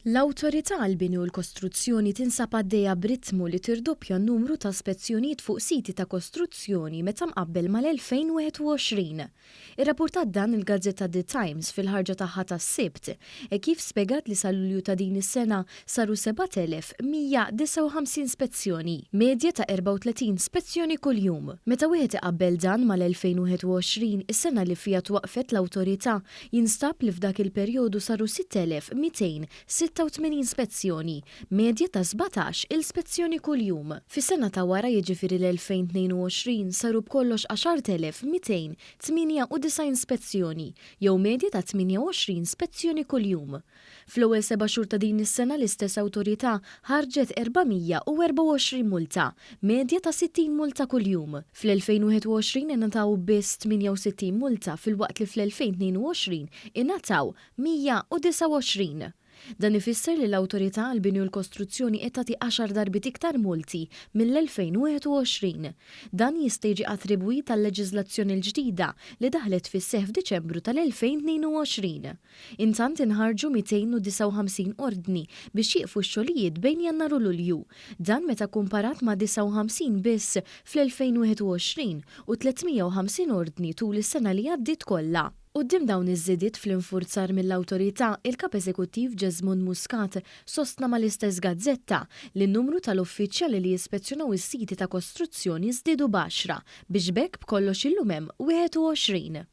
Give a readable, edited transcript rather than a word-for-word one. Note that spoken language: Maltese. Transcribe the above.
L-Awtorità għall-Bini u l-Kostruzzjoni tinsab għaddejja b'ritmu li tirdoppja n-numru ta' spezzjonijiet fuq siti ta' kostruzzjoni meta mqabbel mal-2021. Irrappurtat dan il-gazzetta The Times fil-ħarġa tagħha tas-Sibt, hekk kif spjegat li sa Lulju ta' din is-sena saru 7,159 spezzjoni, medja ta' 34 spezzjoni kuljum. Meta wieħed iqabbel dan mal-2021, is-sena li fiha twaqqfet l-Awtorità, Jinstab li f'dak il-perjodu saru 6,286 spezzjoni, medja ta' 17 il spezzjoni kuljum. Fis-sena ta' wara jiġifieri l-2022 saru b'kollox 10,298 spezzjoni, jew medja ta' 28 spezzjoni kuljum. Fl-ewwel seba' xhur ta' din is-sena l-istess awtorità ħarġet 424 multa, medja ta' 60 multa kuljum. Fl-2021 ingħataw biss 68 multa filwaqt li fl-2022 ingħataw 129. Dan ifisser li l-Awtorità għall-Bini u l-Kostruzzjoni qed tagħti għaxar darbiet iktar multi mill-2021. Dan jista' jiġi attribwit għal-leġiżlazzjoni l-ġdida li daħlet fis-seħħ f'Diċembru tal-2022. Intant inħarġu 259 ordni biex jieqfu x-xogħlijiet bejn Jannar u Lulju. Dan meta kkumparat ma' 59 biss fl-2021 u 350 ordni tul is-sena li għaddiet kollha. Quddiem dawn iż-żidiet fl-infurzar mill-Awtorità, il-Kap Eżekuttiv Jesmond Muscat sostna mal-istess gazzetta li n-numru tal-uffiċjali li jispezzjonaw is-siti ta' kostruzzjoni żdiedu b'għaxra biex b'hekk b'kollox illum hemm 21.